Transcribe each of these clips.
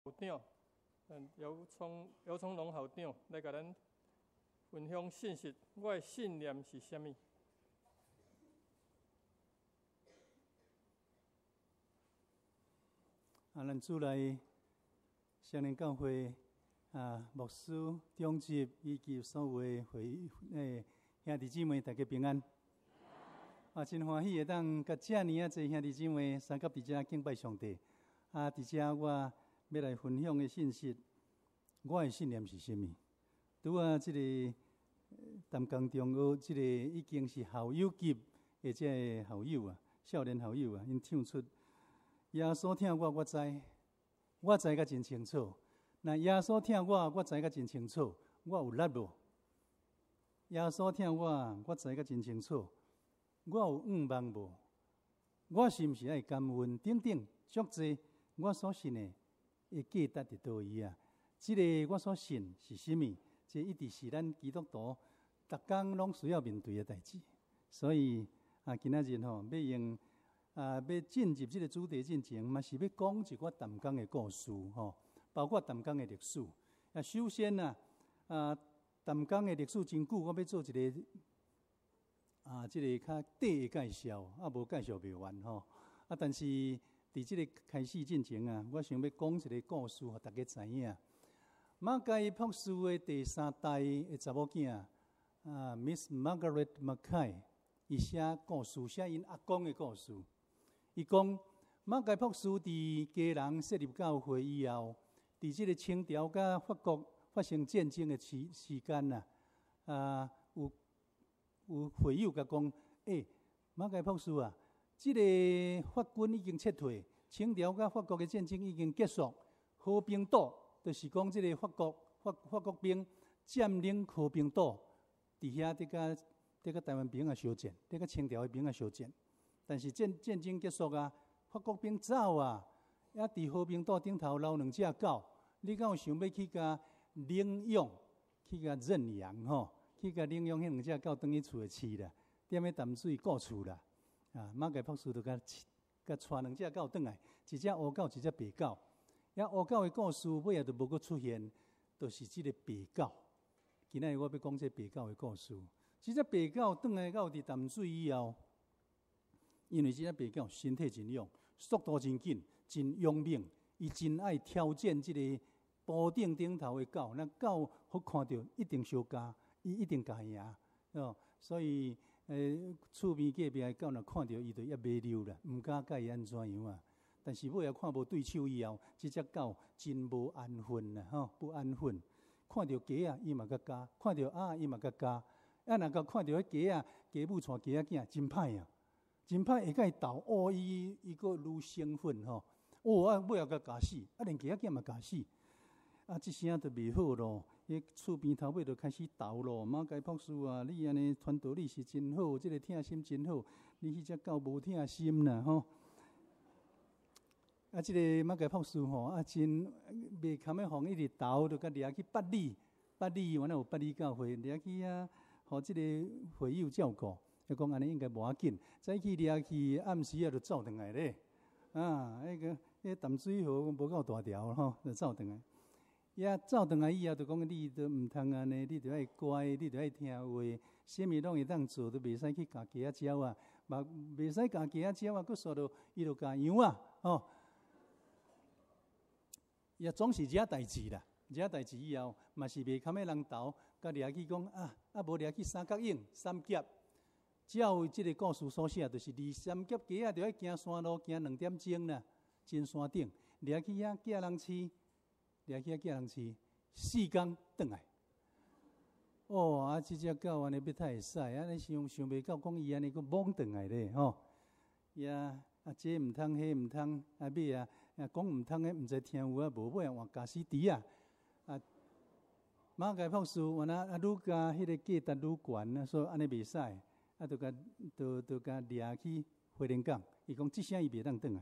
長，咱姚聰姚聰龍校長來共咱分享信息。我的信念是啥物？啊，咱主內雙連教會啊，牧師、長執以及所有的會兄弟姊妹，大家平安。啊，真歡喜會當佮遮爾啊濟兄弟姊妹相佮佇遮敬拜上帝。啊，佇遮我欲來分享的信息，我的信念是啥物？拄仔這个淡江中學，這个已經是校友級的這个校友啊，少年校友啊，𪜶唱出耶穌疼我，我知，我知甲真清楚。若耶穌疼我，我知甲真清楚，我有力無？耶穌疼我，我知甲真清楚，我有向望無？我是毋是愛感恩？等等，足濟我所信的的價值佇佗位啊？這个我所信是啥物？這一直是咱基督徒逐工攏需要面對的代誌。所以啊，今仔日吼，欲用啊，欲進入這个主題進前，嘛是欲講一寡淡江的故事吼，包括淡江的歷史。啊，首先啊，啊，淡江的歷史真久，我欲做一个啊，這个較短的介紹，啊，無介紹袂完吼。啊，但是佇這个開始進前啊，我想欲講一個故事，予大家知影。馬偕博士的第三代的查某囝啊，Miss Margaret Mackay，伊寫故事，寫𪜶阿公的故事。伊講馬偕博士佇基隆設立教會以後，佇這个清朝佮法國發生戰爭的時時間啊，啊，有有會友共講，欸，馬偕博士啊，這个法軍已經撤退，清朝佮法國的戰爭已經結束，和平島就是講這个法國法法國兵佔領和平島，佇遐佇佮佇佮臺灣兵仔相戰，佇佮清朝的兵仔相戰。但是戰戰爭結束啊，法國兵走啊，猶佇和平島頂頭留兩隻狗，你敢有想欲去共領養，去共認養吼？去共領養彼兩隻狗轉去厝內飼啦，踮咧淡水顧厝啦。啊，馬偕博士就共共帶兩隻狗轉來，一隻烏狗，一隻白狗。遐烏狗的故事尾仔就無閣出現，就是這个白狗。今仔日我欲講這白狗的故事。這隻白狗轉來到佇淡水以後，因為這隻白狗身體真勇，速度真緊，真勇猛，伊真愛挑戰這个坡頂頂頭的狗。若狗予看著，一定相咬，伊一定共贏。哦，所以，厝邊隔壁的狗若看著伊，就猶袂溜啦，毋敢共伊按怎樣啊。但是尾仔看無對手以後，這隻狗真無安分啦，吼，不安分。看著雞仔，伊嘛共咬；看著鴨，伊嘛共咬。啊，若共看著彼雞仔，雞母帶雞仔囝，真歹啊，真歹會共伊鬥。哦，伊伊閣愈興奮吼。哦，啊，尾仔共咬死，啊，連雞仔囝嘛咬死。啊，這聲就袂好咯。彼厝邊頭尾就開始鬥咯。馬偕博士啊，你按呢傳道理是真好，這个疼心真好。你彼隻狗無疼心啦，吼。啊，這个馬偕博士吼，啊，真袂堪欲予𪜶一直鬥，就共掠去八里，八里原來有八里教會，掠去遐，予這个會友照顧。伊講按呢應該無要緊，早起掠去，暗時啊就走轉來咧。啊，彼个彼淡水河無夠大條吼，就走轉來。伊啊走轉來以後，就講你都毋通按呢，你著愛乖，你著愛聽話，啥物攏會當做，都袂使去咬雞仔鳥啊，嘛袂使咬雞仔鳥啊，閣煞著伊就咬羊啊，吼。伊啊總是惹代誌啦，惹代誌以後，嘛是袂堪欲人鬥，共掠去講啊，啊無掠去三角湧三峽。照這个故事所寫，就是離三峽街仔，著愛行山路，行兩點鐘啦，真山頂，掠去遐寄人飼，掠去遐寄人飼，四工轉來。哦，啊，這隻狗按呢欲太會使，按呢想想袂到，講伊按呢閣摸轉來咧，吼。伊啊，啊，這毋通，彼毋通，啊，尾啊，啊，講毋通的，毋知聽有啊無，尾仔換咬死豬仔。啊，馬偕博士原來啊，愈共彼个價值愈懸啊，所以按呢袂使，啊，就共就就共掠去花蓮港。伊講這聲伊袂當轉來，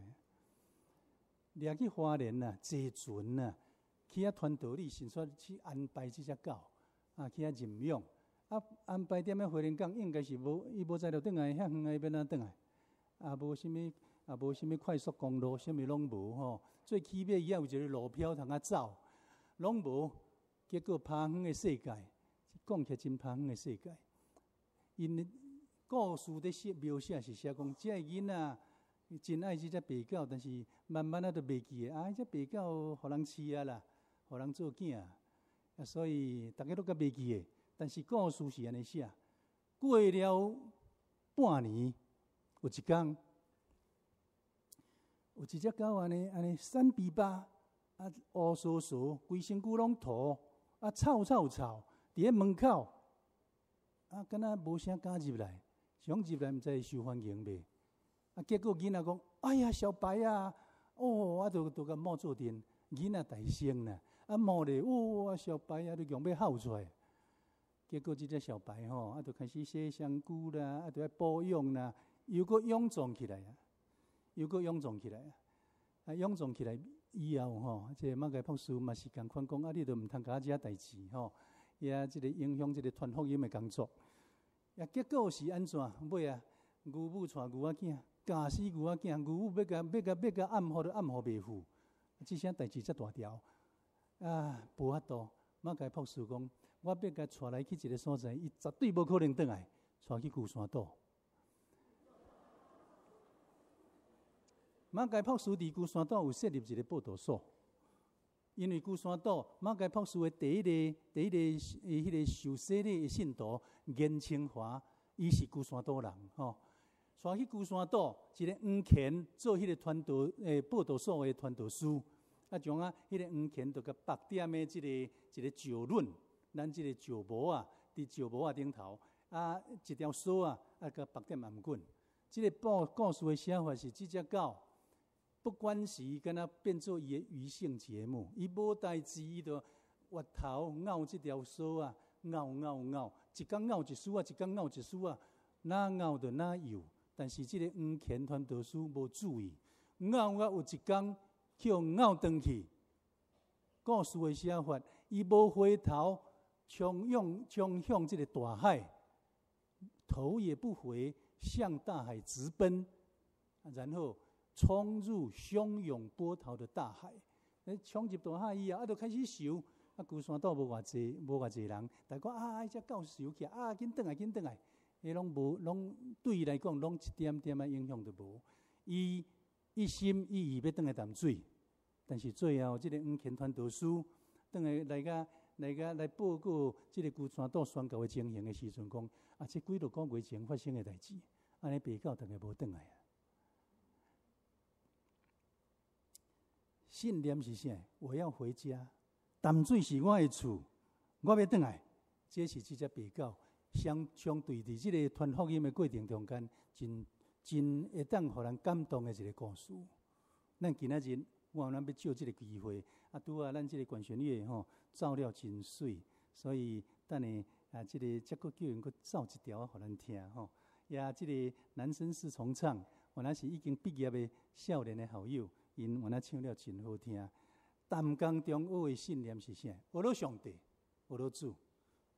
掠去花蓮啊，坐船啊，去遐傳道理，先說去安排這隻狗，啊，去遐認養，啊，安排踮咧花蓮港，應該是無，伊無才調轉來，遐遠的欲按怎轉來？啊，無啥物，啊，無啥物快速公路，啥物攏無吼，最起碼伊猶有一個路標通啊走，攏無。結果拍遠的世界，講起來真拍遠的世界。𪜶故事佇寫描寫是寫講，這个囡仔真愛這隻白狗，但是慢慢仔就袂記得啊，這白狗予人飼啊啦，予人做囝啊，所以逐家攏較袂記得。但是故事是按呢寫，過了半年，有一工，有一隻狗按呢按呢瘦逼巴，啊烏趖趖，規身軀攏塗，啊臭臭臭，佇咧門口，啊敢若無啥敢入來，想入來毋知會受歡迎袂？啊結果囡仔講：哎呀，小白啊，哦，啊就就共摸做陣，囡仔大聲啦，啊摸咧，哦，小白啊，就強欲哭出來。結果這隻小白吼，啊就開始洗身軀啦，啊就愛保養啦，又閣臃腫起來啊，又閣臃腫起來啊，啊臃腫起來以後吼，這個馬偕博士嘛是仝款講，啊你都毋通共我這代誌吼，也這個影響這個傳福音的工作。啊結果是按怎？尾啊，牛母帶牛仔囝，咬死牛仔囝，牛母欲共欲共欲共暗予都暗予袂赴，這聲代誌遮大條，啊無法度。馬偕博士講，我欲共帶來去一個所在，伊絕對無可能轉來，帶去龜山島。馬偕博士佇龜山島有設立一個報道所，因為龜山島馬偕博士的第一个、第一个、彼个受洗禮的信徒顏清華，伊是龜山島人吼。帶去龜山島一个黃乾做彼個傳道報道所的傳道師，啊，將啊彼個黃乾就共縛踮的這個一个石輪，咱這個石磨仔，佇石磨仔頂頭，啊，一條索仔，啊，共縛踮頷頸。這个故事的寫法是，這隻狗不管是伊敢若變做伊的餘興節目，伊無代誌，伊就越頭咬這條索仔，咬咬咬，一工咬一絲仔，一工咬一絲仔，若咬就若幼。但是這个黃乾傳道師無注意，咬到有一工去予咬斷去。故事的寫法，伊無回頭，衝向衝向這个大海，頭也不回，向大海直奔，然後衝入洶湧波濤的大海。衝入大海以後，啊，就開始游。啊，龜山島無偌濟，無偌濟人，大家啊，彼隻狗游起來，啊，緊轉來，緊轉來。彼攏無，攏對伊來講，攏一點點仔影響都無。伊一心一意欲轉來淡水，但是最後，這个黃乾傳道師轉來來共來共來報告這个龜山島宣教的情形的時陣，講啊，這幾落個月前發生的代誌，按呢白狗逐个無轉來啊。信念是啥？我要回家，淡水是我的厝，我欲轉來。這是這隻白狗相相對佇這个傳福音的過程中間，真真會當予人感動的一个故事。咱今仔日，我咱欲借這个機會，啊，拄仔咱這个管弦樂吼奏了真媠，所以等下啊，這个才閣叫𪜶閣奏一條予咱聽吼。也這个男聲四重唱，原來是已經畢業的少年的校友，𪜶原來唱了真好聽。淡江中學的信念是啥？學了上帝，學了主，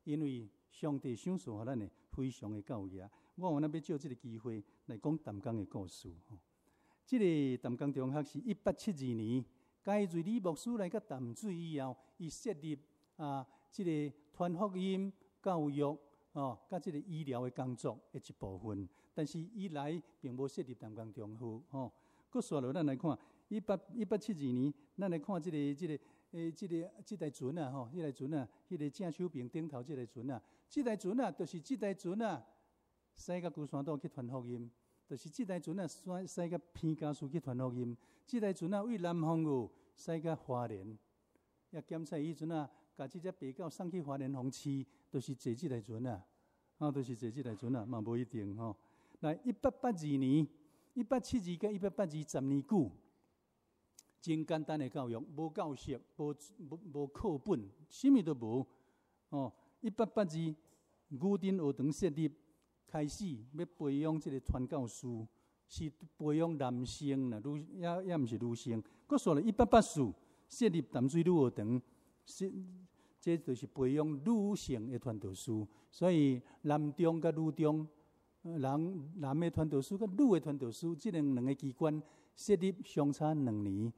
因為上帝賞賜予咱的非常的教義。我原來欲借這个機會來講淡江的故事。這个淡江中學是1872年，蓋瑞理牧師來到淡水以後，伊設立啊，這个傳福音教育哦，佮這个醫療的工作的一部分。但是伊來並無設立淡江中學吼。閣紲落咱來看，1872年，咱來看這个這个這个這台船啊吼，彼台船啊，彼个正手爿頂頭這台船啊，這台船啊，就是這台船啊，駛到龜山島去傳福音，就是這台船啊，駛駛到彭佳嶼去傳福音，這台船啊，為南方澳駛到花蓮，也檢查彼陣啊，共這隻白狗送去花蓮予飼，就是坐這台船啊，啊，就是坐這台船啊，嘛無一定吼。來，1882年，1872佮188210年久，真簡單的教育，無教室，無無無課本，啥物都無。哦，1882，牛津學堂設立，開始欲培養這个傳教士，是培養男性啦，女也也毋是女性。閣紲來，1884設立淡水女學堂，是這就是培養女性的傳道士。所以男中佮女中，人男的傳道士佮女的傳道士，這兩兩个機關設立相差兩年。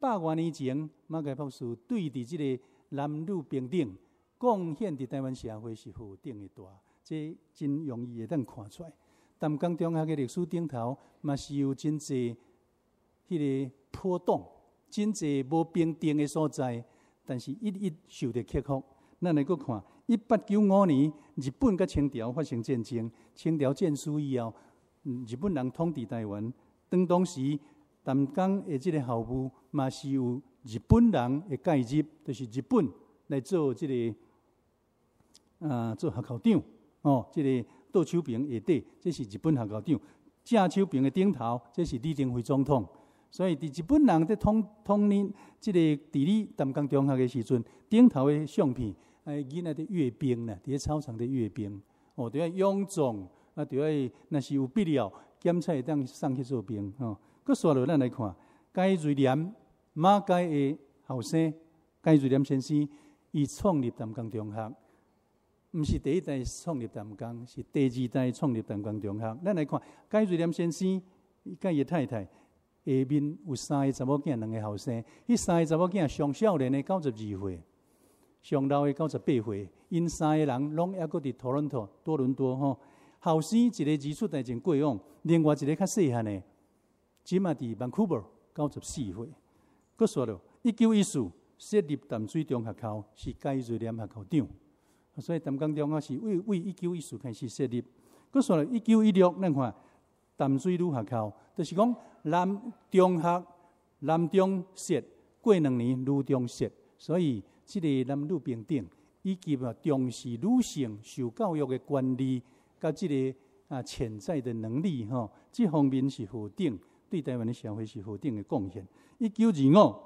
百外年前，馬偕博士對佇這个男女平等貢獻佇台灣社會是何等的大，這真容易會當看出來。淡江中學的歷史頂頭嘛是有真濟彼个波動，真濟無平定的所在，但是一一受著克服。咱來閣看，1895年，日本佮清朝發生戰爭，清朝戰輸以後，日本人統治台灣。當時淡江的這个校務嘛是有日本人的介入，就是日本來做這个做學校長哦，這个倒手爿下底，這是日本學校長；正手爿的頂頭，這是李登輝總統。所以，佇日本人佇統領這個治理淡江中學的時陣，頂頭的相片，囡仔佇閱兵啦，佇咧操場佇閱兵，哦，著愛勇壯，啊，著愛若是有必要，檢察會當送去做兵，吼。閣紲落咱來看，解瑞蓮馬偕的後生，解瑞蓮先生，伊創立淡江中學，毋是第一代創立淡江，是第二代創立淡江中學。咱來看解瑞蓮先生，佮伊太太下面有三个查某囝，兩个後生。彼三个查某囝上少年的92歲，上老的98歲。𪜶三个人攏猶閣佇多倫多，多倫多吼。後生一个二次大戰過往，另外一个較細漢的，這馬佇 Vancouver 94歲。閣紲落，1914設立淡水中學校，是解瑞蓮學校長。所以淡江中學是為1914開始設立。閣紲落，1916，咱看淡水女學校，就是講男中學男中設，過2年女中設，所以這个男女平等，以及啊重視女性受教育的權利，佮這个潛在的能力吼，這方面是何等對台灣的社會是何等的貢獻。1925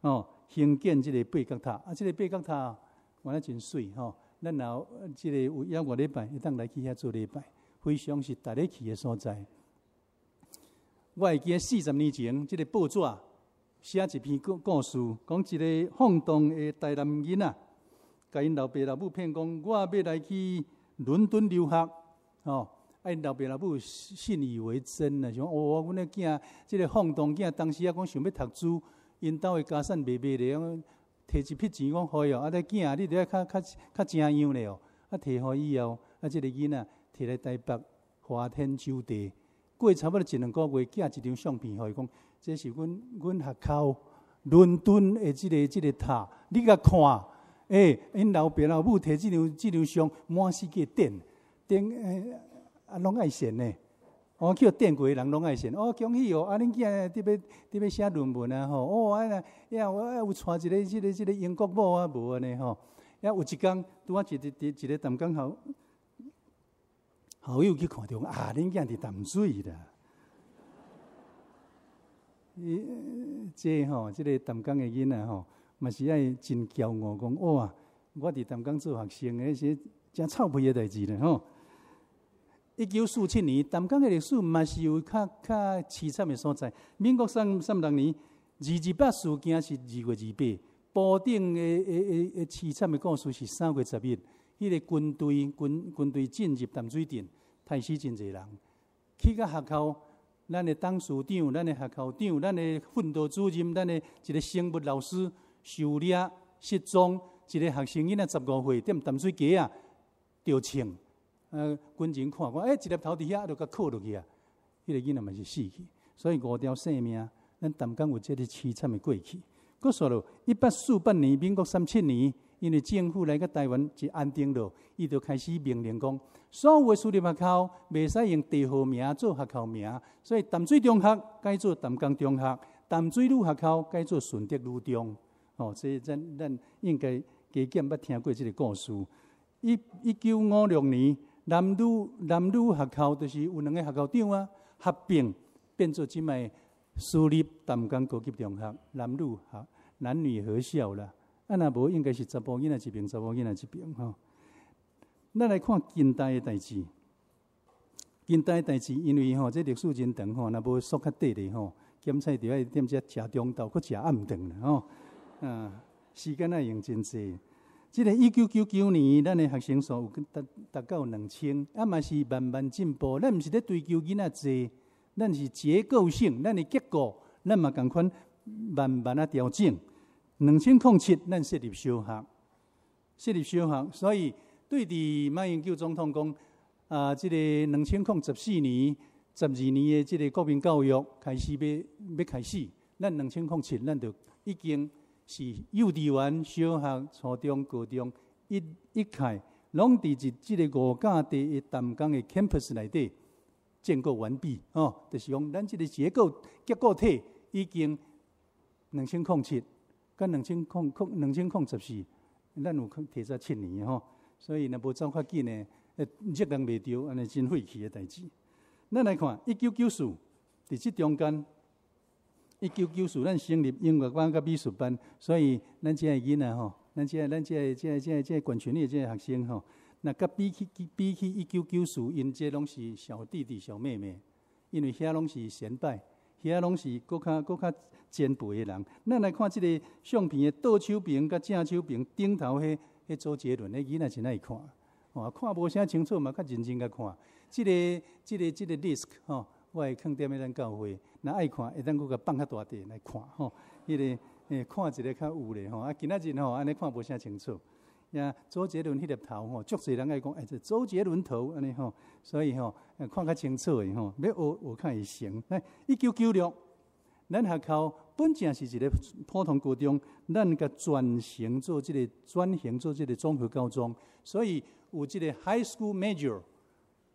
哦，興建這个八角塔，啊，這个八角塔原來真媠吼。咱若這个有猶外禮拜，會當來去遐做禮拜，非常是值得去的所在。我會記得40年前，這个報紙寫一篇故事，講一个放蕩的台南囡仔，共𪜶老爸老母騙講，我欲來去倫敦留學，吼，啊，𪜶老爸老母信以為真啊，想哦，阮的囝這个放蕩囝，當時啊講想欲讀書，𪜶兜的家產賣賣咧，提一筆錢講予伊哦，啊，這囝你著愛較較較成樣咧哦，啊，提予以後，啊，這个囡仔提來台北華天酒地，過差不多一兩個月，寄一張相片予伊講，這是阮學校倫敦的這个塔，你共看，欸，𪜶老爸老母提這張相，滿世界電電，欸，啊，攏愛羨呢。哦，去予電過的人攏愛羨。哦，恭喜哦！啊，恁囝佇欲寫論文啊吼。哦，啊，呀，我有娶一个這个英國某啊，無按呢吼。啊，有一工拄仔一個淡江校友去看著，啊，恁囝佇淡水啦。這吼，這个淡江的囡仔吼，嘛是愛真驕傲，講哇，我佇淡江做學生的，是誠臭屁的代誌咧吼。1947年，淡江的歷史嘛是有較較淒慘的所在。民國36年，228事件是2月28，埔頂的淒慘的故事是3月11。彼个軍隊進入淡水鎮，殺死真濟人。去到學校，咱的董事長、咱的學校長、咱的訓導主任、咱的一个生物老師受掠失蹤，一个學生囡仔15歲，踮淡水街仔著銃。軍人看講，欸，一粒頭佇遐，就共扣落去啊！彼个囡仔嘛是死去，所以五條性命，咱淡江有這个淒慘的過去。閣紲落，1848年，民國37年，因為政府來到台灣一安定落，伊就開始命令講，所有的私立學校袂使用地號名做學校名，所以淡水中學改做淡江中學，淡水女學校改做順德女中。哦，這咱應該加減捌聽過這个故事。1956年，男女學校就是有兩個學校長啊，合併變做這擺私立淡江高級中學，男女合校啦。啊，若無應該是查埔囡仔一爿，查某囡仔一爿吼。咱來看近代的代誌，近代的代誌，因為吼這歷史真長吼，若無縮較短咧吼，檢採著愛踮遮食中晝，閣食暗頓啦吼。啊，時間愛用真濟。這个1999年，咱的學生數有達到2000，啊嘛是慢慢進步。咱毋是咧追求囡仔濟，咱是結構性，咱的結構，咱嘛仝款慢慢仔調整。2007，咱設立小學，設立小學，所以對佇馬英九總統講，啊，這個2014年、12年的這個國民教育開始欲開始，咱2007，咱就已經是幼稚園、小學、初中、高中一概，攏佇一這個五甲第一淡江的 campus 內底建構完畢，哦，就是講咱這個結構體已經2007。佮2014，咱有提早7年吼，所以若無走較緊的，責任袂著，按呢真廢去的代誌。咱來看1994，佇這中間，一九九四咱成立音樂班佮美術班，所以咱這个囡仔吼，咱這個縣群的這个學生吼，若佮比起1994，𪜶這攏是小弟弟小妹妹，因為遐攏是先輩，遐攏是閣較前輩的人。咱來看這个相片的倒手邊佮正手邊頂頭彼周杰倫，彼囡仔真愛看，哦，看無啥清楚嘛，較認真共看。這個 list 吼，我會囥踮咧咱教會，若愛看會當閣共放較大塊來看吼。彼個看一个較有咧吼，啊，今仔日吼按呢看無啥清楚。呀，周杰倫彼粒頭吼，足濟人愛講，欸，這周杰倫頭按呢吼，所以吼看較清楚的吼，欲學學較會成。來，1996，咱學校本正是一个普通高中，咱共轉型做這個轉型做這個綜合高中，所以有這個 High School Major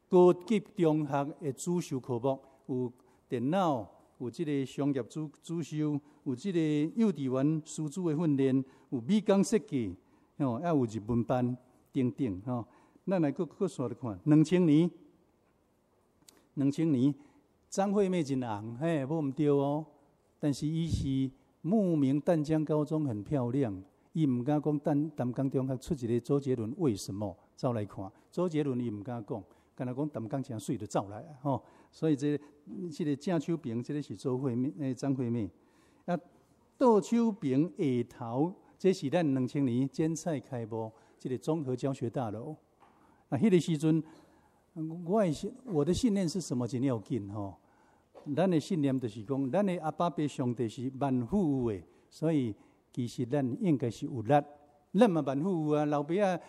高級中學的主修科目，有電腦，有這個商業主修，有這個幼稚園師資的訓練，有美工設計，吼，抑有日文班等等吼。咱來閣紲來看，兩千年，兩千年，張惠妹真紅，嘿，無毋對哦。但是伊是慕名淡江高中很漂亮，伊毋敢講淡江中學出一个周杰倫，為什麼？走來看周杰倫，伊毋敢講，干焦講淡江誠媠就走來吼。所以這個正手邊，這個是周惠妹，張惠妹。啊，倒手邊下頭，這是咱兩千年剪彩開幕這個綜合教學大樓。啊，彼個時陣，我的信念是什麼？真要緊吼。咱的信念就是講，咱的阿爸爸上帝是萬富有的，所以其實咱應該是有力。咱嘛萬富有啊，老爸仔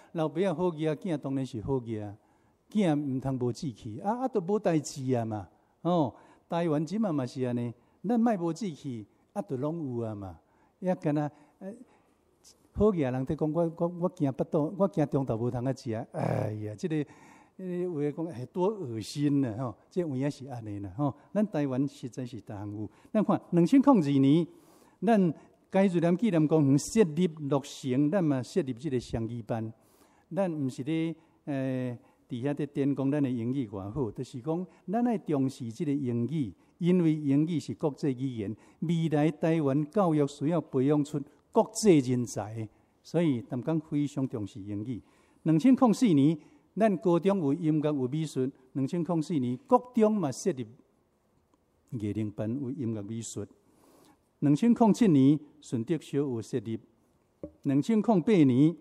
好額仔，囝當然是好額仔，囝毋通無志氣，啊啊，都無代誌啊嘛。哦，台灣這馬嘛是按呢，咱莫無志氣，啊，都攏有啊嘛。也敢若，好額人佇講我驚腹肚，我驚中晝無通啊食。哎呀，這個有的講欸多噁心啊吼！這有影是按呢啦吼。咱台灣實在是逐項有。咱看2002年，咱解瑞蓮紀念公園設立落成，咱嘛設立這個雙語班。咱毋是咧佇遐咧電講咱的英語偌好，就是講咱愛重視這個英語，因為英語是國際語言。未來台灣教育需要培養出國際人才，所以淡江非常重視英語。2004年，咱高中有音樂有美術。2004年，國中嘛設立藝能班有音樂美術。2007年，順德小有設立。2008年，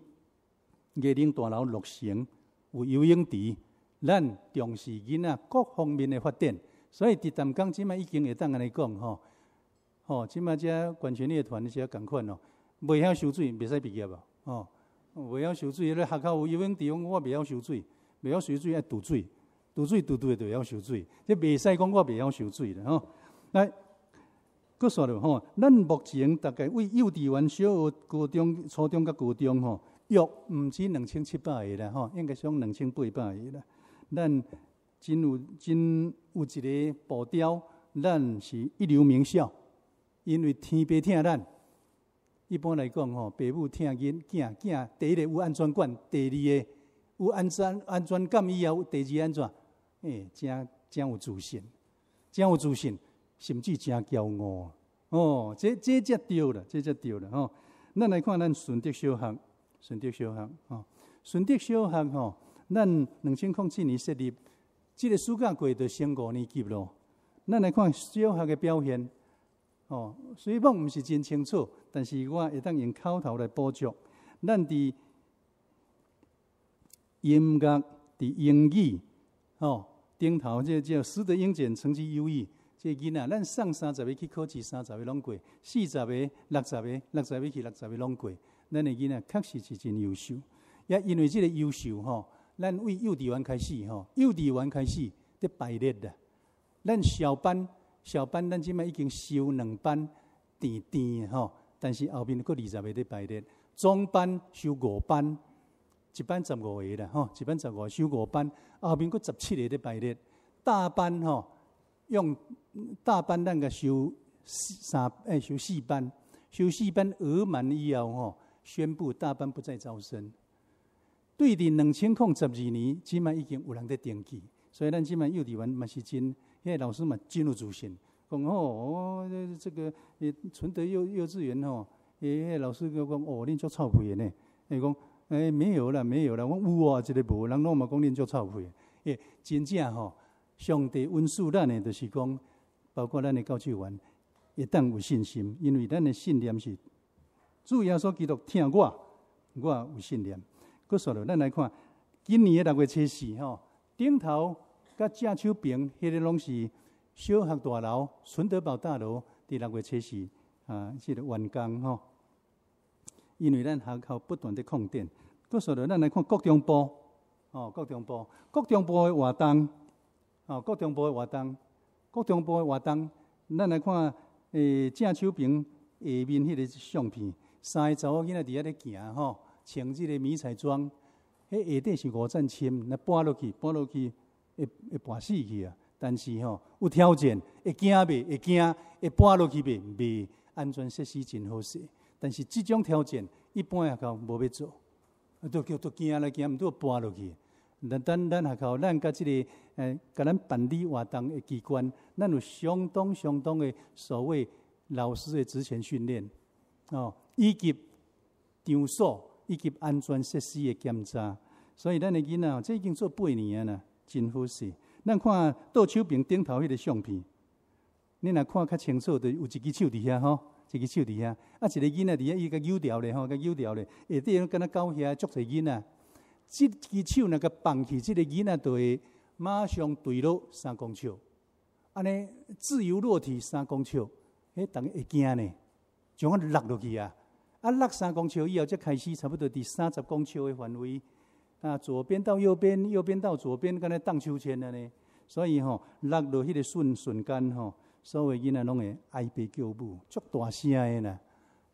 藝能大樓落成，有游泳池。咱重視囡仔各方面的發展，所以佇淡江這馬已經會當按呢講吼，吼，這馬遮縣群的團是仝款哦，袂曉游水袂使畢業啊，吼，袂曉游水，咧學校有游泳池，我袂曉游水，袂曉游水愛渡水，渡水渡渡的就會曉游水，這袂使講我袂曉游水啦吼。來，閣紲落吼，咱目前大概為幼稚園、小學、高中、初中佮高中吼，約毋止2700個啦吼，應該上2800個啦。咱真有一个步調，咱是一流名校，因為天爸疼咱。一般來講吼，爸母疼囡囝囝，第一个有安全感，第二个有安全感以後，第二按怎？欸，誠誠有自信，誠有自信，甚至誠驕傲。哦，這才對啦，這才對啦吼。咱來看咱順德小學，順德小學吼，順德小學吼，咱2007年設立，這個暑假過就升五年級咯。咱來看小學的表現，哦，雖罔毋是真清楚，但是我會當用口頭來補足。咱佇音樂、佇英語，吼，頂頭這個師德英檢成績優異，這个囡仔，咱送三十个去考試，三十个攏過；40个、六十个、六十个去六十个攏過。咱的囡仔確實是真優秀，也因為這个優秀吼，咱為幼稚園開始吼，幼稚園開始佇排列啦。咱小班，小班，咱這擺已經收兩班，甜甜的吼，但是後面閣20個佇排列。中班收五班，一班15個啦吼，一班十五收五班，後面閣17個佇排列。大班吼，用大班咱共收三，收四班，收四班額滿以後吼，宣布大班不再招生。對佇2012年，這擺已經有人佇登記，所以咱這擺幼稚園嘛是真，彼个老師嘛真有自信，講吼，哦，這個純德幼稚園吼，彼个老師閣講哦，恁足臭屁的呢，伊講，沒有啦，沒有啦，我講有啊，這个無，人攏嘛講恁足臭屁的，真正吼，上帝恩賜咱的，就是講，包括咱的教職員，會當有信心，因為咱的信念是主耶穌基督疼我，我有信念。閣煞落，咱來看今年的六月初四吼，頂頭佮正手邊，彼个攏是小學大樓、純德堡大樓，佇六月初四啊，這个完工吼。因為咱學校不斷佇擴展，閣煞落，咱來看國中部，吼，國中部，國中部的活動，吼，國中部的活動，國中部的活動，咱來看，正手邊下面彼个相片，三个查某囡仔佇遐咧行吼。穿這个迷彩裝，彼下底是五層深，若跋落去，跋落去會跋死去啊！但是吼，有挑戰，會驚袂？會驚，會跋落去袂？袂，安全設施真好勢。但是這種挑戰，一般學校無欲做，啊，都叫都驚來驚，毋拄跋落去。咱咱學校，咱佮這个，共咱辦理活動的機關，咱有相當相當的所謂老師的職前訓練，哦，以及場所。以及安全設施的檢查，所以咱的囡仔，這已經做八年啊啦，真好勢。咱看倒手邊頂頭彼个相片，你若看較清楚，就有一支手佇遐吼，一支手佇遐，啊，一个囡仔佇遐，伊共扭掉咧吼，共扭掉咧，下底敢若狗遐足濟囡仔，這支手若共放去，這个囡仔就會馬上墜落三公尺，按呢自由落體三公尺，彼逐家會驚呢，像按落落去啊。啊，落三公尺以後，才開始差不多佇30公尺的範圍，啊，左邊到右邊，右邊到左邊，敢若盪秋千按呢。所以吼，落落彼个瞬瞬間吼，所有囡仔攏會哀爸叫母，足大聲的啦。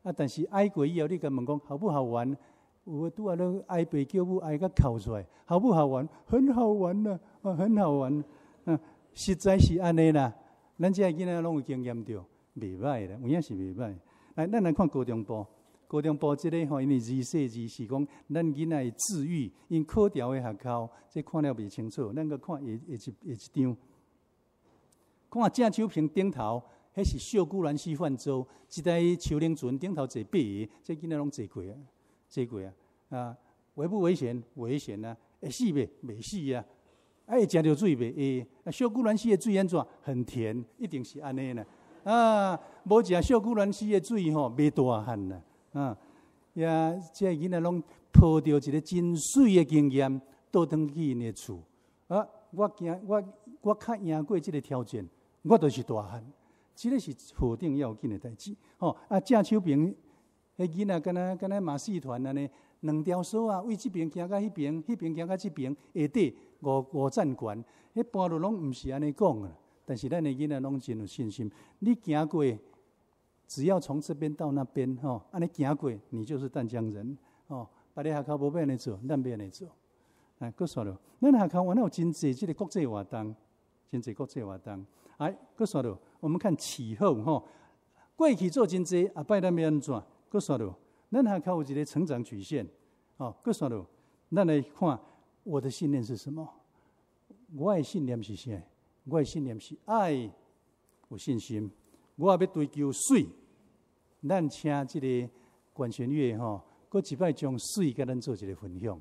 啊，但是哀過以後，你共問講好不好玩？有的拄仔攏哀爸叫母哀甲哭出來，好不好玩？很好玩啊，啊，很好玩。啊，實在是按呢啦。咱這个囡仔攏有經驗著，袂䆀啦，有影是袂䆀。來，咱來看高中部。高中部這个吼，因為二細二是講咱囡仔的智育，𪜶考調的學校，這看了袂清楚，咱閣看下下一下一張。看正手邊頂頭，彼是秀姑巒溪泛舟，這台樹奶船頂頭坐八个，這囡仔攏坐過啊，坐過啊。啊，危不危險？危險啊！會死袂？袂死啊！啊，會食著水袂？會。啊，秀姑巒溪的水按怎？很甜，一定是按呢啦。啊，無食秀姑巒溪的水吼，袂大漢啦。啊，也這个囡仔攏抱著一个真媠的經驗，倒轉去𪜶的厝。啊，我驚，我我較贏過這个挑戰，我就是大漢。這个是好重要緊的代誌。吼，啊，正手邊彼囡仔敢若敢若馬戲團按呢，兩條索仔，為這邊行到彼邊，彼邊行到這邊，下底五五層懸，彼跋落攏毋是按呢講的。但是咱的囡仔攏真有信心。你行過，只要從這邊到那邊，吼，按呢行過，你就是淡江人，吼。別个學校無欲按呢做，咱欲按呢做。來，閣煞落，咱學校原來有真濟這个國際活動，真濟國際活動。來，閣煞落，我們看氣候，吼，過去做真濟，後擺咱欲按怎？閣煞落，咱學校有一個成長曲線，吼，閣煞落，咱來看我的信念是什麼？我的信念是啥？我的信念是愛，有信心。我欲追求媠，咱請這个管弦樂吼，閣一擺將媠共咱做一个分享。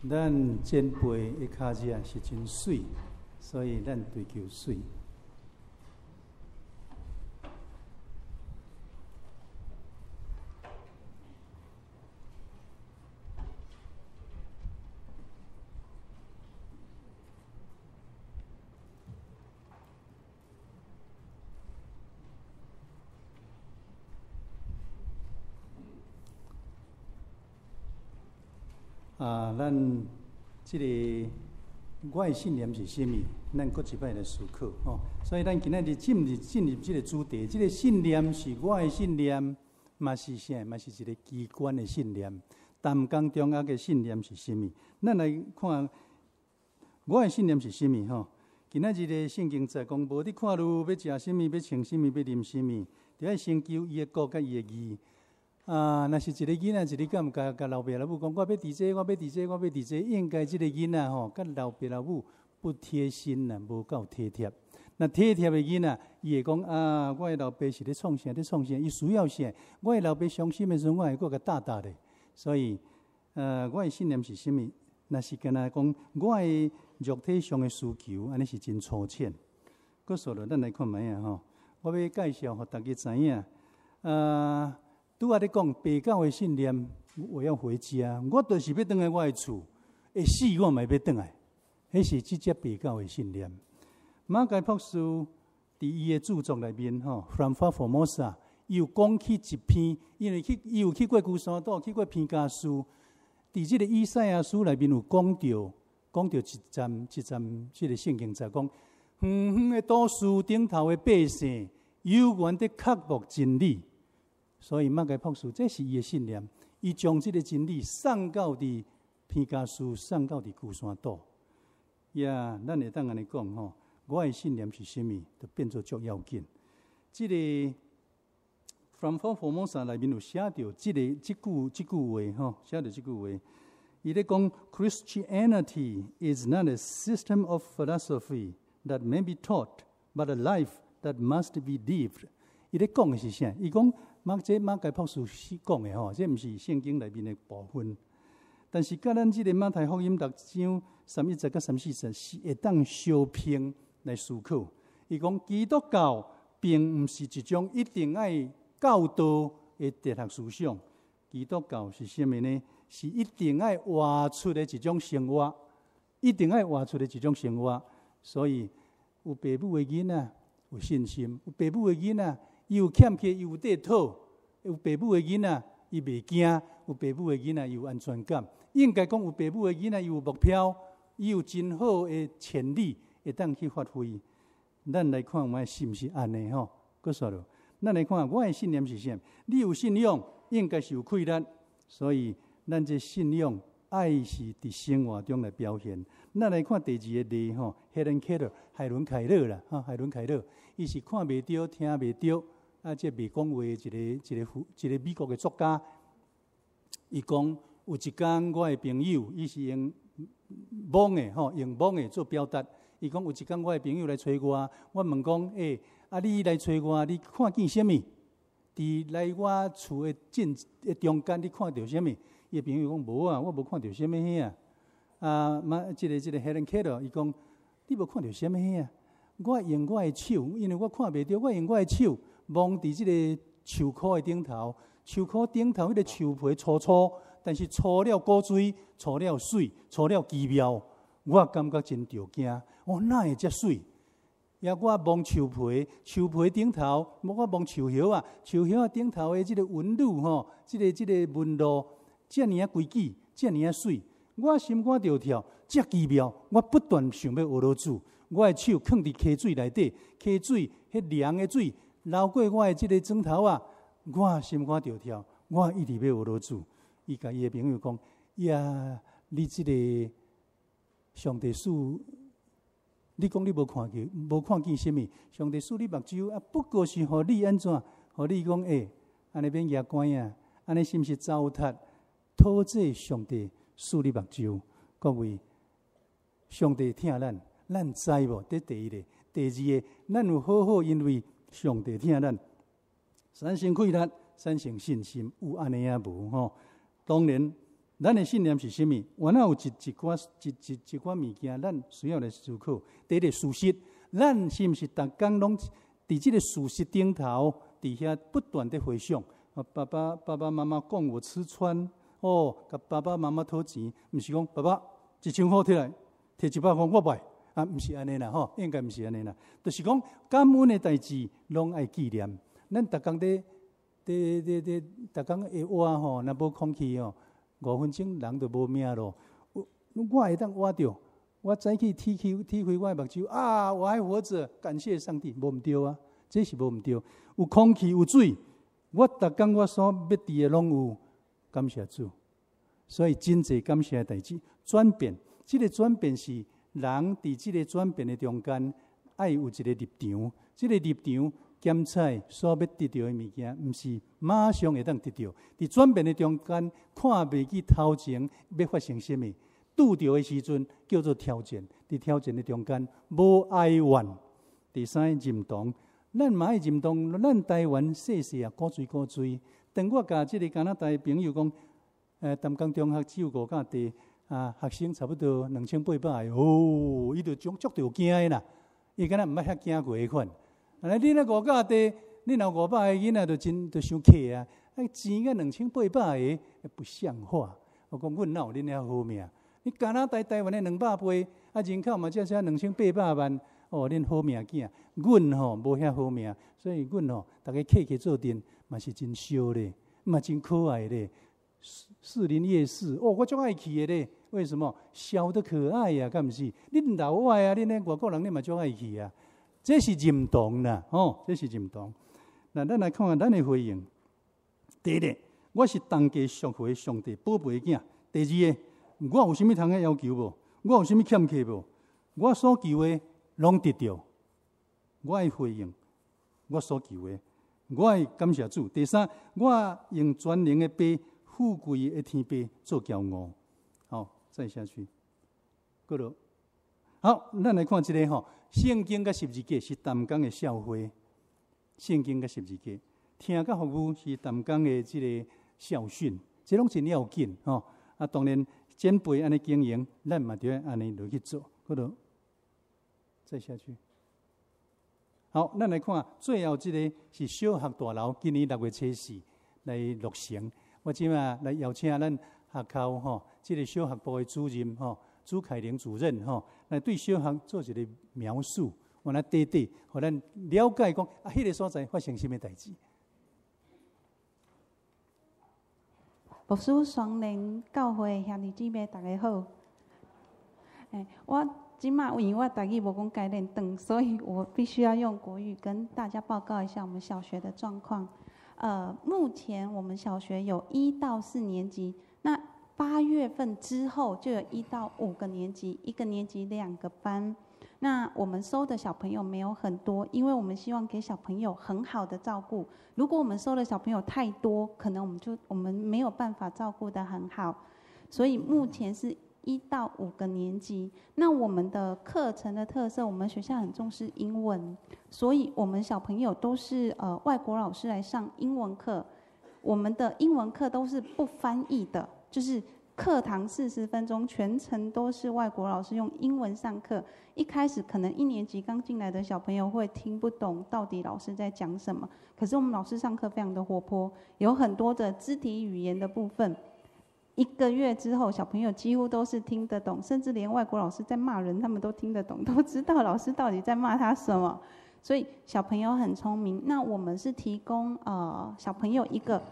咱前輩的跤跡是真媠，所以咱追求媠。啊，咱這個我的信念是啥物？咱閣一擺來思考吼。所以咱今仔日進入這個主題，這個信念是我的信念，嘛是啥？嘛是一個機關的信念。淡江中學的信念是啥物？咱來看我的信念是啥物吼。今仔日的聖經節講，無你看汝欲食啥物，欲穿啥物，欲啉啥物，著愛先求伊的國佮伊的義。啊，若是一個囡仔，一日敢共共老爸老母講，我欲佇這，我欲佇這，我欲佇這，應該這個囡仔吼，佮老爸老母不貼心啦，無夠體貼。若體貼的囡仔，伊會講啊，我的老爸是咧創啥？咧創啥？伊需要啥？我的老爸傷心的時陣，我會閣共搭搭咧。所以，我的信念是啥物？若是干焦講，我的肉體上的需求，按呢是真粗淺。閣紲落，咱來看覓仔吼，我欲介紹予大家知影。拄仔咧講爸狗的信念，我要回家，我就是欲轉來我的厝，會死我嘛欲轉來。彼是這隻爸狗的信念。馬偕博士佇伊的著作內面吼，《From Far Formosa》，伊有講起一篇，因為去伊有去過龜山島，去過彭佳嶼，佇這個以賽亞書內面有講著，講著一站一站，這個聖經節講，遠遠的都市頂頭的百姓，猶原佇渴慕真理。所以馬偕博士，這是伊的信念，伊將這個真理送到佇彭佳嶼，送到佇龜山島。呀，咱會當按呢講吼，我的信念是啥物，就變做足要緊。這個《From Far Formosa》內面有寫著這個這句這句話吼，寫著這句話。伊咧講，Christianity is not a system of philosophy that may be taught, but a life that must be lived。伊咧講的是啥？伊講馬這馬偕博士是講的吼，這毋是聖經內面的部分。但是佮咱這個馬太福音六章31節佮34節是會當相拼來思考。伊講基督教並毋是一種一定愛教導的哲學思想。基督教是啥物呢？是一定愛活出的一種生活，一定愛活出的一種生活。所以有爸母的囡仔有信心，有爸母的囡仔伊有欠缺，伊有得討；有爸母的囡仔伊袂驚，有爸母的囡仔伊有安全感。應該講有爸母的囡仔伊有目標，伊有真好的潛力，會當去發揮。咱來看覓是毋是按呢吼？閣紲落，咱來看我的信念是啥？你有信仰，應該是有氣力，所以咱這信仰愛是佇生活中來表現。咱來看第二個例吼，Helen Keller，海倫凱勒啦，哈，海倫凱勒，伊是看袂著、聽袂著，啊，這袂講話的一個美國的作家。伊講有一工，我的朋友，伊是用摸的吼，用摸的做表達。伊講有一工，我的朋友來揣我，我問講，欸，啊，你來揣我，你看見啥物？佇來我厝的進的中間，你看著啥物？伊的朋友講無啊，我無看著啥物遐。啊，嘛，這個 Helen Keller，伊講你無看著啥物遐？我用我的手，因為我看袂著，我用我的手摸佇這個樹箍的頂頭，樹箍頂頭彼個樹皮粗粗，但是粗了古錐，粗了媠，粗了奇妙，我感覺真著驚。哦，哪會遮媠？也我摸樹皮，樹皮頂頭，我摸樹葉仔，樹葉仔頂頭的這個紋路吼，這個紋路，遮爾仔規矩，遮爾仔媠，我心肝著跳，遮奇妙，我不斷想欲學老主，我的手囥佇溪水內底，溪水彼涼的水流過我的這個指頭仔，我心肝著跳，我一直欲學老主。伊共伊的朋友講：呀，你這個上帝賜，你講你無看見，無看見啥物？上帝賜你目睭啊，不過是予你按怎？予你講欸，按呢免額關啊，按呢是毋是糟蹋？討債上帝賜你目睭，各位，上帝疼咱，咱知無？這第一個，第二個，咱有好好因為上帝疼咱，產生氣力，產生信心，有按呢仔無吼？當然，咱的信念是啥物？原來有一一寡一一一寡物件，咱需要來思考。第一个事實，咱是毋是逐工攏佇這个事實頂頭，佇遐不斷的回想？爸爸爸爸媽媽供我吃穿，哦，共爸爸媽媽討錢，毋是講爸爸一千箍摕來，摕100箍我無愛，啊，毋是按呢啦吼，應該毋是按呢啦，就是講感恩的代誌攏愛紀念。咱逐工佇佇佇佇，逐工會活吼，若無空氣吼，5分鐘人就無命咯。我會當活著，我早起提起提開我的目睭啊，我還活著，感謝上帝，無毋對啊，這是無毋對。有空氣有水，我逐工我所欲佇的攏有，感謝主。所以真濟感謝的代誌轉變，這个轉變是人佇這个轉變的中間，愛有一个立場，這个立場檢採所欲得著的物件，毋是馬上會當得著。佇轉變的中間，看袂見頭前欲發生啥物，拄著的時陣叫做挑戰。佇挑戰的中間，無哀怨。第三個認同，咱嘛愛認同，咱台灣細細啊，古錐古錐。當我共這个加拿大的朋友講，淡江中學只有五甲地啊，學生差不多2800個，哦，伊就足足著驚的啦。伊敢若毋捌遐驚過彼款。啊，你若五甲地，你若500個囡仔，就真就傷客啊！啊，錢甲2800個，不像話。我講阮哪有恁遐好命？你加拿大台灣的200倍，啊，人口嘛才才2800萬，哦，恁好命囝。阮吼無遐好命，所以阮吼逐家客客做陣嘛是真燒咧，嘛真可愛咧。士林夜市，哦，我足愛去的咧。為什麼？小得可愛呀，敢毋是？恁老外啊，恁外國人，你嘛足愛去啊。這是認同啦，吼，這是認同。那咱來看看咱的回應。第一个，我是同價贖回上帝寶貝囝。第二个，我有啥物通的要求無？我有啥物欠缺無？我所求的攏得著。我愛回應我所求的，我愛感謝主。第三，我用全能的爸、富貴的天父做驕傲。好，再下去。過落。好，咱來看這个吼，聖經佮十字架是淡江的校徽。聖經佮十字架，聽佮服務是淡江的這个校訓，這攏真要緊吼。啊，當然前輩按呢經營，咱嘛著愛按呢落去做。過落。再下去。好，咱來看最後這个是小學大樓，今年6月初4來落成。我這馬來邀請咱學校吼，這个小學部的主任吼，朱凱玲主任吼，來對小學做一个描述，我來短短，予咱了解講啊，彼个所在發生啥物代誌。牧師雙靈教會兄弟姊妹，大家好。欸，我這馬因為我台語無講介輪轉，所以我必須要用國語跟大家報告一下我們小學的狀況。目前我們小學有1到4年級，那8月份之後就有1到5個年級，一個年級兩個班。那我們收的小朋友沒有很多，因為我們希望給小朋友很好的照顧。如果我們收的小朋友太多，可能我們沒有辦法照顧得很好。所以目前是1到5個年級。那我們的課程的特色，我們學校很重視英文，所以我們小朋友都是外國老師來上英文課。我們的英文課都是不翻譯的，就是課堂40分鐘，全程都是外國老師用英文上課。一開始可能一年級剛進來的小朋友會聽不懂到底老師在講什麼，可是我們老師上課非常的活潑，有很多的肢體語言的部分。一個月之後，小朋友幾乎都是聽得懂，甚至連外國老師在罵人，他們都聽得懂，都知道老師到底在罵他什麼。所以小朋友很聰明。那我們是提供小朋友一個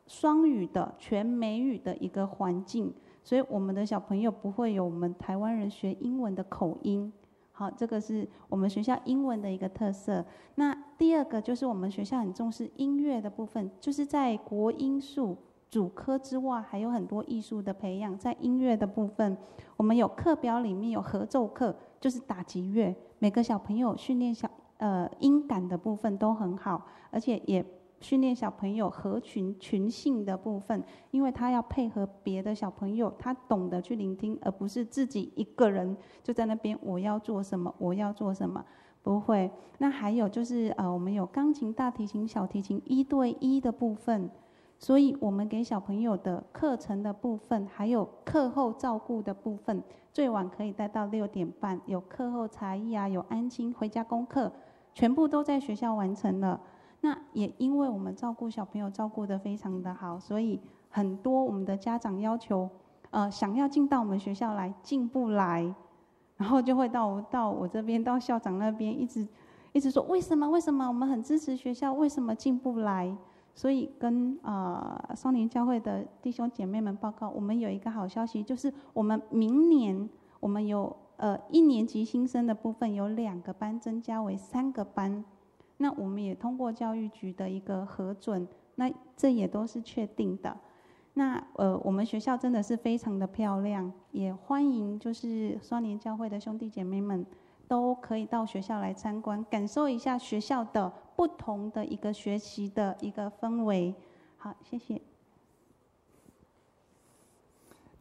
雙語的全美語的一個環境，所以我們的小朋友不會有我們台灣人學英文的口音。好，這個是我們學校英文的一個特色。那第二個就是我們學校很重視音樂的部分，就是在國英數主科之外，還有很多藝術的培養。在音樂的部分，我們有課表裡面有合奏課，就是打擊樂，每個小朋友訓練音感的部分都很好，而且也訓練小朋友合群群性的部分，因為他要配合別的小朋友，他懂得去聆聽，而不是自己一個人就在那邊我要做什麼，我要做什麼，不會。那還有就是我們有鋼琴、大提琴、小提琴一對一的部分。所以我們給小朋友的課程的部分，還有課後照顧的部分，最晚可以帶到6點半，有課後才藝啊，有安親回家功課，全部都在學校完成了。那也因為我們照顧小朋友照顧得非常的好，所以很多我們的家長要求，想要進到我們學校來，進不來，然後就會到我這邊，到校長那邊，一直一直說為什麼為什麼我們很支持學校，為什麼進不來？所以跟雙連教會的弟兄姐妹們報告，我們有一個好消息，就是我們明年我們有一年級新生的部分有兩個班增加為三個班，那我們也通過教育局的一個核准，那這也都是確定的。那我們學校真的是非常的漂亮，也歡迎就是雙連教會的兄弟姐妹們都可以到學校來參觀，感受一下學校的不同的一個學習的一個氛圍。好，謝謝。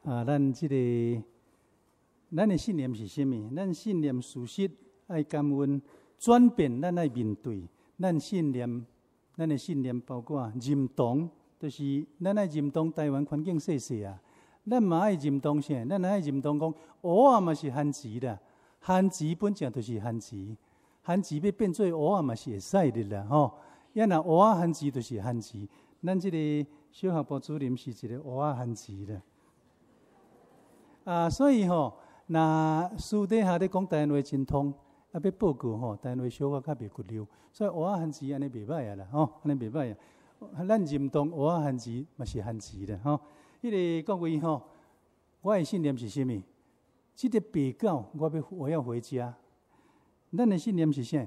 啊，咱這個，咱的信念是啥物？咱信念事實愛感恩，轉變咱愛面對。咱信念，咱的信念包括認同，就是咱愛認同台灣環境細細啊。咱嘛愛認同啥？咱愛認同講，芋仔嘛是番薯啦，番薯本正就是番薯。番薯欲變做芋仔嘛是會使的啦，吼！啊若芋仔番薯就是番薯，咱這個小學部主任是一個芋仔番薯啦。啊，所以吼，若私底下咧講台灣話真通，啊，欲報告吼，台灣話小可較袂骨溜，所以芋仔番薯按呢袂䆀啊啦，吼，按呢袂䆀啊。咱認同芋仔番薯嘛是番薯啦，吼。彼個各位吼，我的信念是啥物？這個白狗，我要回家。咱的信念是啥？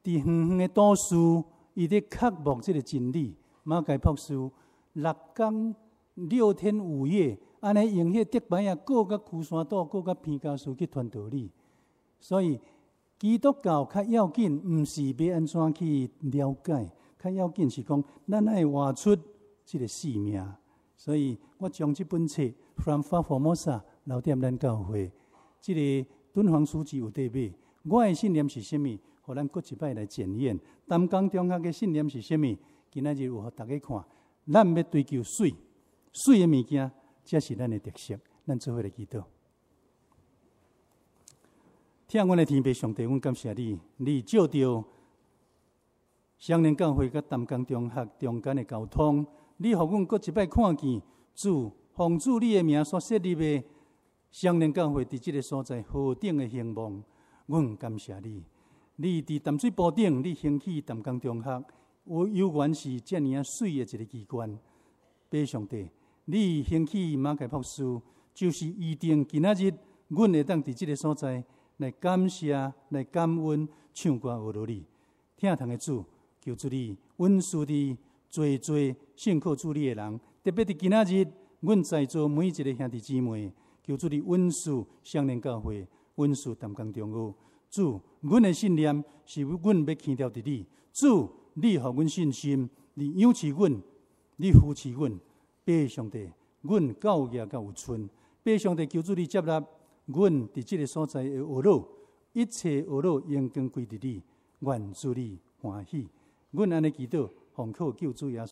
佇遠遠的都市，伊咧渴慕這個真理。馬偕博士6天6昼5夜，按呢用彼個竹排仔，過甲龜山島，過甲彭佳嶼去傳道理。所以基督教較要緊，毋是欲按怎去了解，較要緊是講，咱愛活出這個使命。所以我將這本冊《From Far Formosa》留踮咱教會，這個敦煌書籍有佇買。我的信念是啥物？予咱閣一擺來檢驗。淡江中學的信念是啥物？今仔日有予大家看。咱欲追求媠，媠的物件，才是咱的特色。咱做伙來祈禱。疼阮的天父上帝，阮感謝你，你借著雙連教會佮淡江中學中間的溝通，你予阮閣一擺看見主奉主你的名所設立的雙連教會佇這个所在何等的興旺。阮感謝你，你佇淡水埔頂，你興起淡江中學，有猶原是遮爾仔媠的一个機關。父上帝，你興起馬偕博士，就是預定今仔日，阮會當佇這个所在來感謝、來感恩、唱歌學落你。疼痛的主，求主你恩賜佇濟濟信靠主你的人，特別佇今仔日，阮在座每一个兄弟姊妹，求主你恩賜雙連教會，恩賜淡江中學。主，阮的信念是阮欲牽著佇你。主，你予阮信心，你養持阮，你扶持阮。父上帝，阮夠額夠有剩。父上帝，求主你接納阮佇這个所在的呵咾，一切呵咾榮光歸佇你，願主你歡喜。阮按呢祈禱，奉靠救主耶穌。